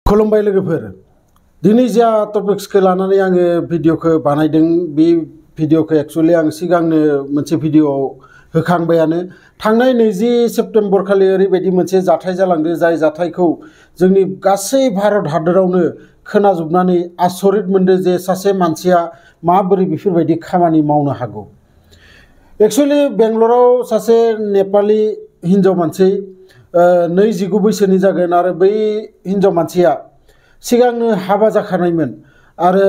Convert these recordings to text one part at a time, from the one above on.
खुलुमबाय लोगोफोर दिनै जा टपिक्सखौ लानानै आङो भिडिअखौ बानायदों बे भिडिअखौ एक्चुअली आं सिगांनो मोनसे भिडिअआव होखांबायानो थांनाय 20 सेप्टेम्बर खालि ओरैबायदि मोनसे जाथाय जालांदो जाय जाथायखौ जोंनि गासै भारत हादरावनो खोनाजोबनानै आसरित मोनदो जे सासे मानसिया माबोरै बेफोरबायदि खामानि मावनो हागौ। एक्चुअली बेंगलराव सासे नेपाली हिन्जाव मानसि 29 बैसोनि जागोन आरो बै हिन्जाव मानसिया सिगांनो हाबा जाखानायमोन आरो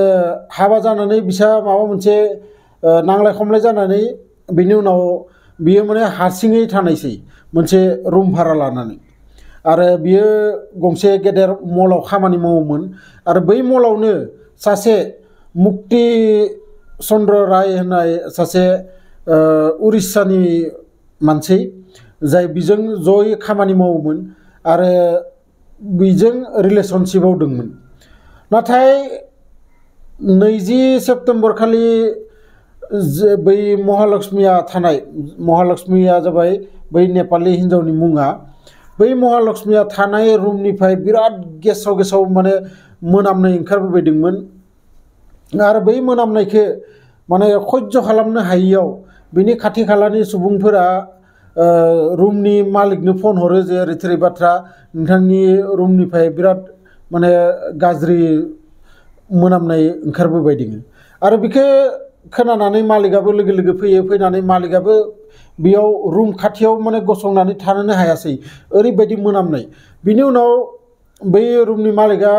हाबा जानानै बिसा माबा मोनसे नांलाय खमलाय जानानै बिनि उनाव बियो माने हारसिङै थानायसै मोनसे रुम भारा लानानै आरो बियो गंसे गेदेर मलाव खामानि मावोमोन आरो बै मलावनो सासे मुक्ति चन्द्र राय होननाय सासे उरिस्सानि मानसि जाय बिजों जयै खामानि मावोमोन आरो बिजों रिलेशनशिपआव दंमोन। नाथाय 20 सेप्टेम्बर खालि बै महालक्ष्मीया थानाय महालक्ष्मीया जाबाय बै नेपाली हिन्जावनि मुङा बै महालक्ष्मीया थानाय रुमनिफ्राय बिराद गेसाव गेसाव माने मोनामनाय ओंखारबोबायदोंमोन आरो बै मोनामनायखौ माने सह्य खालामनो हायियाव बिनि खाथि खालानि सुबुंफोरा रुमनि मालिकनो फन हरो जे ओरै बाथ्रा नोंथांनि रुमनिफ्राय बिराद माने गाज्रि मोनामनाय ओंखारबोबाय दङ आरो बेखौ खोनानानै मालिकआबो लोगो लोगो फैयो फैनानै मालिकआबो बेयाव रुम खाथियाव माने गसंनानै थानोनो हायासै ओरैबायदि मोनामनाय। बिनि उनाव बै रुमनि मालिकआ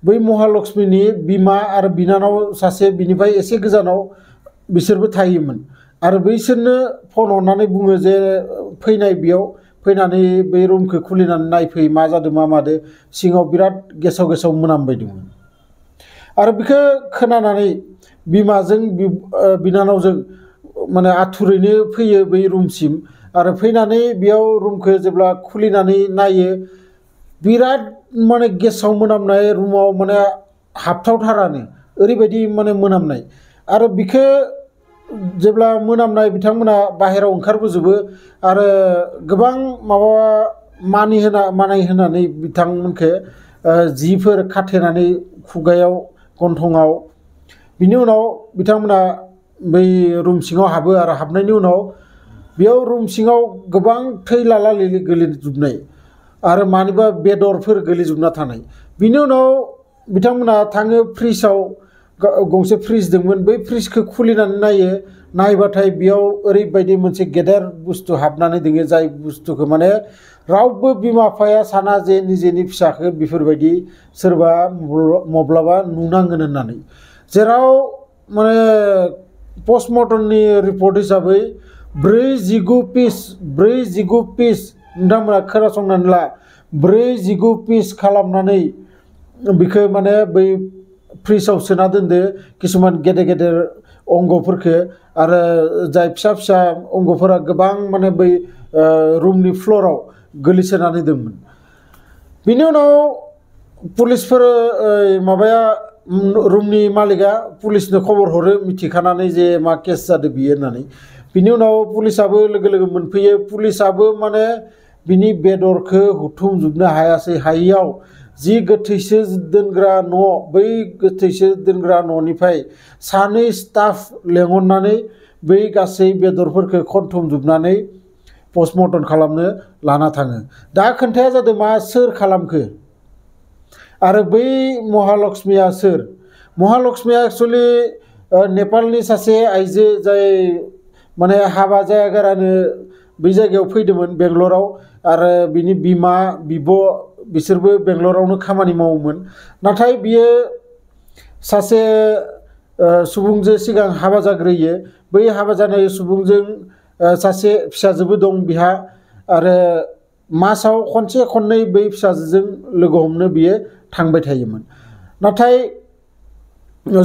बै महालक्ष्मीनि बिमा आरो बिनानाव सासे बिनिफ्राय एसे गोजानाव बिसोरबो थायोमोन आरो बैसोरनो फन हरनानै बुङो जे फैनाय बेयाव फैनानै बै रुमखौ खुलिनानै नायफै मा जादों मा मादो सिङाव बिराद गेसाव गेसाव मोनामबाय दंमोन आरो बेखौ खोनानानै बिमाजों बिनानावजों माने आथुरैनो फैयो बै रुमसिम आरो फैनानै बेयाव रुमखौ जेब्ला खुलिनानै नायो बिराद माने गेसाव मोनामनाय रुमाव माने हाबथावथारानो ओरैबायदि माने मोनामनाय आरो बेखौ जेब्ला मोनामनाय बिथांमोना बाहेराव ओंखारबोजोबो आरो गोबां माबा मानाय होनानै बिथांमोनखौ जिफोर खाथेनानै खुगायाव गन्थङाव बिनि उनाव बिथांमोना बै रुम सिङाव हाबो आरो हाबनायनि उनाव बेयाव रुम सिङाव गोबां थै लाला लिलि गोलैजोबनाय आरो मानिबा बेदरफोर गोलैजोबना थानाय। बिनि उनाव बिथांमोना थाङो फ्रिजआव गंसे फ्रिज दंमोन बै फ्रिजखौ खुलिनानै नायो नायबाथाय बेयाव ओरैबायदि मोनसे गेदेर बुस्थु हाबनानै दङ जाय बुस्थुखौ माने रावबो बिमा बिफाया साना जे निजेनि फिसाखौ बेफोरबायदि सोरबा माब्लाबा नुनांगोन होननानै जेराव माने पस्टमर्टमनि रिपर्ट हिसाबै 49 पिस नोंथांमोना खोनासंनानै ला 49 पिस खालामनानै बेखौ माने बै फ्रिजआव सोना दोनदो किसुमान गेदेर गेदेर अंगफोरखौ आरो जाय फिसा फिसा अंगफोरा गोबां माने बै रुमनि फ्लराव गोलैसोनानै दंमोन। बिनि उनाव पुलिसफोर माबाया रुमनि मालिकआ पुलिसनो खबर हरो मिथिखानानै जे मा केस जादों बियो होननानै। बिनि उनाव पुलिसाबो लोगो लोगो मोनफैयो पुलिसाबो माने बिनि बेदरखौ हुथुमजोबनो हायैयाव जि गोथैसो दोनग्रा न' बै गोथैसो दोनग्रा न'निफ्राय सानै स्टाफ लेंहरनानै बै गासै बेदरफोरखौ खनथुमजोबनानै पस्टमर्टम खालामनो लाना थाङो। दा खोन्थाया जादों मा सोर खालामखो आरो बै महालक्ष्मीया सोर? महालक्ष्मीया एक्चुअलि नेपालनि सासे आइजो जाय माने हाबा जायागारानो बै जायगायाव फैदोंमोन बेंगलराव आरो बिनि बिमा बिब' बिसोरबो बेंगलरावनो खामानि मावोमोन। नाथाय बियो सासे सुबुंजों सिगां हाबा जाग्रोयो बै हाबा जानाय सुबुंजों सासे फिसाजोबो दं बिहा आरो मासाव खनसे खननै बै फिसाजोजों लोगो हमनो बियो थांबाय थायोमोन। नाथाय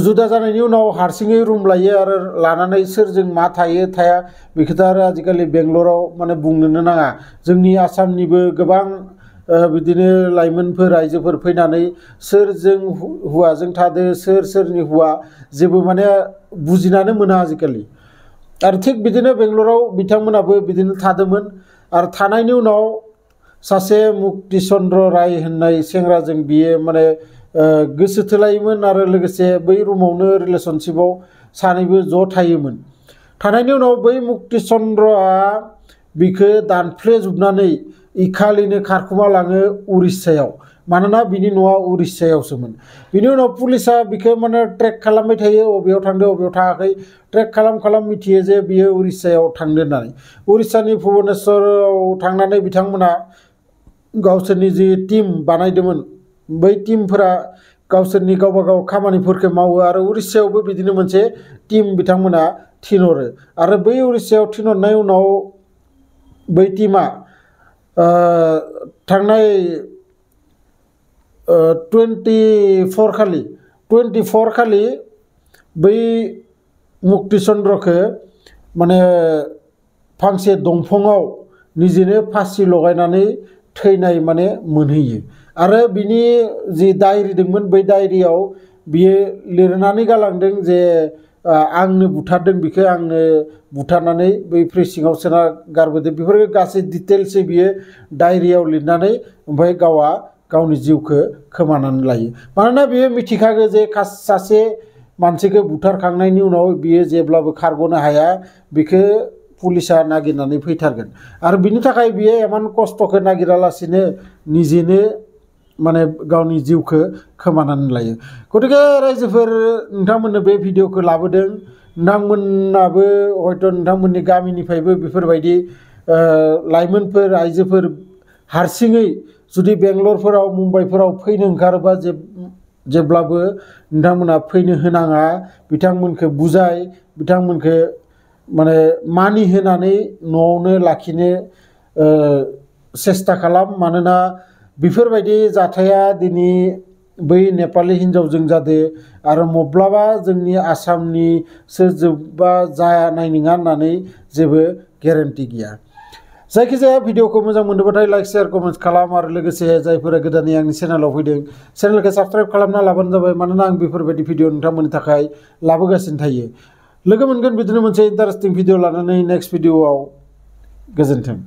जुदा जानायनि उनाव हारसिङै रुम लायो आरो लानानै सोरजों मा थायो थाया बेखौथ' आरो आजिखालि बेंगलराव माने बुंनोनो नाङा जोंनि आसामनिबो गोबां बिदिनो लाइमोनफोर आइजोफोर फैनानै सोरजों हौवाजों थादो सोरनि हौवा जेबो माने बुजिनानै मोना आजिखालि आरो थिग बिदिनो बेंगलराव बिथांमोनाबो बिदिनो थादोंमोन आरो थानायनि उनाव सासे मुक्ति चन्द्र राय होननाय सेंग्राजों बियो माने गोसो थोलायोमोन आरो लोगोसे बै रुमावनो रिलेशनशिपआव सानैबो ज' थायोमोन। थानायनि उनाव बै मुक्ति चन्द्रआ बिखौ दानफ्लेजोबनानै इखालिनो खारखुमा लाङो उरिष्यायाव, मानोना बिनि न'आ उरिष्यायावसोमोन। बिनि उनाव पुलिसा बिखौ माने ट्रेक खालामबाय थायो, अबेयाव थांदों अबेयाव थाङाखै ट्रेक खालाम मिथियो जे बियो उरिष्यायाव थांदों होननानै। उरिष्यानि भुबनेश्वराव थांनानै बिथांमोना गावसोरनि जि टीम बानायदोंमोन, बै टीमफोरा गावसोरनि गावबा गाव खामानिफोरखौ मावो आरो उरिष्यायावबो बिदिनो मोनसे टीम बिथांमोना थिनहरो आरो बै उरिष्यायाव थिनहरनाय उनाव बै टीमा थांनाय 24 खालि बै मुक्ति चन्द्रखौ माने फांसे दंफाङाव निजेनो फासि लगायनानै थैनाय माने मोनहैयो आरो बिनि जि डायरि दंमोन बै डायरियाव बियो लिरनानै गालांदों जे आंनो बुथारदों, बिखौ आंनो बुथारनानै बै फ्रिसिङाव सोना गारबोदों, बेफोर गासै डिटेल्सै बियो डायरियाव लिरनानै ओमफ्राय गावआ गावनि जिउखौ खोमानानै लायो। मानोना बियो मिथिखागौ जे सासे मानसिखौ बुथारखांनायनि उनाव बियो जेब्लाबो खारग'नो हाया, बिखौ पुलिसा नागिरनानै फैथारगोन आरो बिनि थाखाय बियो इमान खस्थ'खौ नागिरालासिनो निजेनो माने गावनि जिउखौ खोमानानै लायो। गतिके रायजोफोर, नोंथांमोननो बे भिडिअखौ लाबोदों, नोंथांमोनाबो हयथ' नोंथांमोननि गामिनिफ्रायबो बेफोरबायदि लाइमोनफोर आइजोफोर हारसिङै जुदि बेंगलरफोराव मुम्बाइफोराव फैनो ओंखारोबा जेब्लाबो नोंथांमोना फैनो होनाङा, बिथांमोनखौ बुजाय, बिथांमोनखौ माने मानि होनानै न'आवनो लाखिनो सेस्था खालाम। मानोना बेफोरबायदि जाथाया दिनै बै नेपालि हिन्जावजों जादों आरो माब्लाबा जोंनि आसामनिसो जोबबा जानाय नङा होननानै जेबो गेरेन्टि गैया। जायखिजाया भिडिअखौ मोजां मोनोबाथाय लाइक शेयार कमेन्ट खालाम आरो लोगोसे जायफोरा गोदानै आंनि चेनेलाव फैदों चेनेलखौ साबस्क्राइब खालामना लाबानो जाबाय, मानोना आं बेफोरबायदि भिडिअ नोंथांमोननि थाखाय लाबोगासिनो थायो। लोगो मोनगोन बिदिनो मोनसे इन्टारेस्टिं भिडिअ लानानै नेक्स्ट भिडिअआव। गोजोन्थों।